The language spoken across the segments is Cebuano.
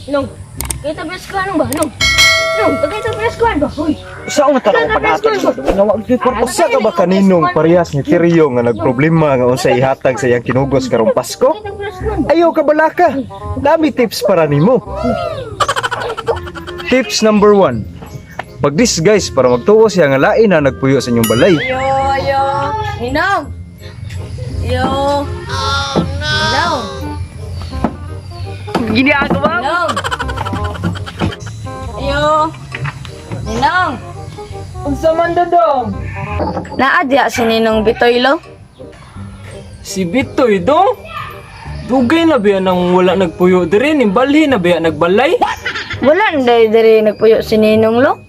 Nong, kita Preskohan ba? Nong, Nong, kita Preskohan ba? Uy, Sa nga tanong paghatag mo dong? Nga wa gyud kwarta. Usa ka ba kaninong parehas ni Tiryo nga nagproblema nga unsay ihatag sa iyang kinugos karong Pasko? kita Preskohan ba? Ayaw ka balaka. Dami tips para nimo. Tips number 1. Pag-disguise para magtuo siya nga lain na nagpuyo sa inyong balay. Yo, yo, Ninong! Yo! Oh, no! Ninong! Ginagawa Ninong! Yo! Ninong! Unsa man dong? Naadya si Ninong Bitoy lo? Si Bitoy dong. Dugay na biya nang wala nagpuyo diri, nimbalhi na biya nagbalay. Wala na dahil diri nagpuyo si Ninong lo.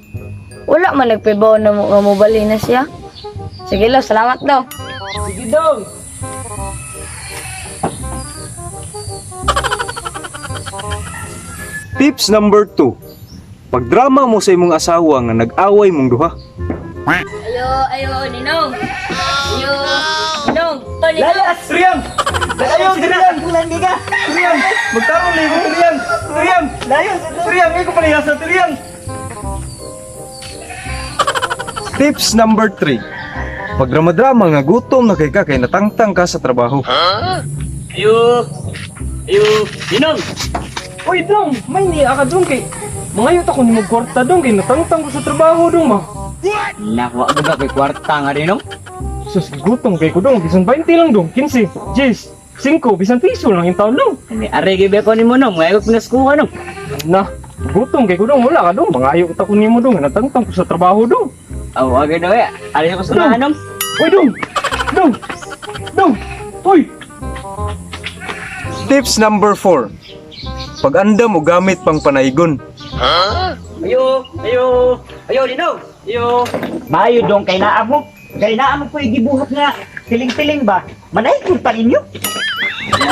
Wala man nagpibaw na mo nga mobali na siya. Sige lo, salamat daw. Sige dong. Tips number 2. Pagdrama mo sa imong asawa nga nag-away mong duha. Ayo, ayo, Ninong! Ayo, Ninong! To, Ninong! Layas! Triyang! Ayaw, Triyang! Triyang! Magtarong ligo, Triyang! Triyang! Layas! Triyang! Ikaw pala yasa, Triyang! Tips number 3. Pagdrama-drama nga gutom na kay ka kay natangtang ka sa trabaho. Ayo. Ayo, Ninong. Uy dong, may niya ka dong kay Mangayot ako ni kwarta dong kay natangtang ko sa trabaho dong ma. Nakuha mo ba kay kwarta nga rin, no? Sus, gutom kay ko dong, bisan 20 lang dong, 15, 10, 5, bisan piso lang yung taon dong. Ani are gyud ko nimo no, mga ko pinaskuha no. Na, gutom kay ko dong, wala ka dong, mangayot ako nimo dong, natangtang ko sa trabaho dong. Aw, agad na eh. Are ko sa ano? Uy dong, dong, dong, uy. Tips number 4. Pag-andam o gamit pang panaygon. Ayo, ayo, ayo Ninong. Ayo. Maayo dong kay naa mo. Kay naa mo ko gibuhat nga tiling-tiling ba? Manay kun pa ninyo.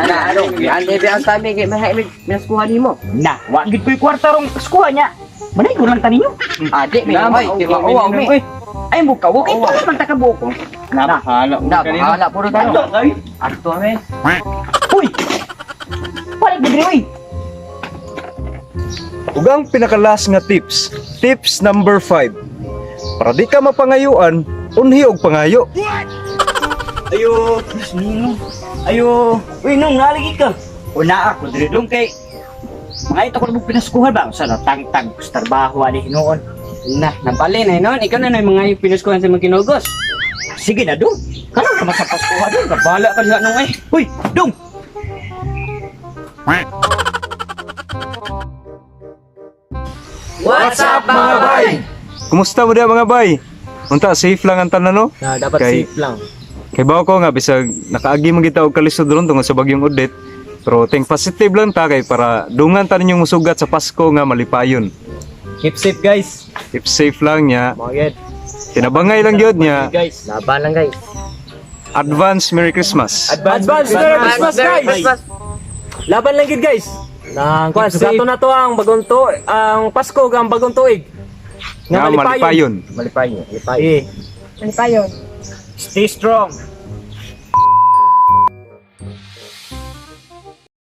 Na ano, yan di ang sabi kay mga pinaskuha nimo. Na, wa gid ko'y kwarta rong paskuha niya. Manay kun lang ta ninyo. Adi, may may, di ba uwaw mi. Ay mo ka, okay pa man ta kabuok ko. Na, na, bahala puro tayo. Ato ame. Uy. Palit diri uy. Ug ang pinakalas nga tips, tips number 5. Para di ka mapangayuan, unhi og pangayo. Ayo, Ninong. Ayo, uy nong nalagi ka. Una ako diri dong kay mga ito ko mo pinaskuhan ba sa natangtang ko sa trabaho ani hinuon. Na, napali na hinon. Ikaw na na yung mga pinaskuhan sa mga kinugos. Sige na dong. Karon naman sa paskuhan dong. Bahala ka diha nung eh. Uy, dong. What's up mga bay? Kumusta mo diha mga bay? Unta safe lang ang tanan no? Na, dapat Kay- safe lang. Kay bawo ko nga bisag nakaagi man kita og kalisod ron tungod sa bagyong Odette. Pero think positive lang ta kay para dungan ta ninyong musugat sa Pasko nga malipayon. Keep safe guys. Keep safe lang niya. Mga Tinabangay lang gyud niya. guys. Laban lang guys. Advance Merry Christmas. Advance Merry Christmas guys. Laban lang gid guys. Nang kuan sugato na to ang bagong to ang Pasko ug ang bagong tuig. Nga malipayon. Malipayon, malipayon. Eh. Malipayon. Stay strong.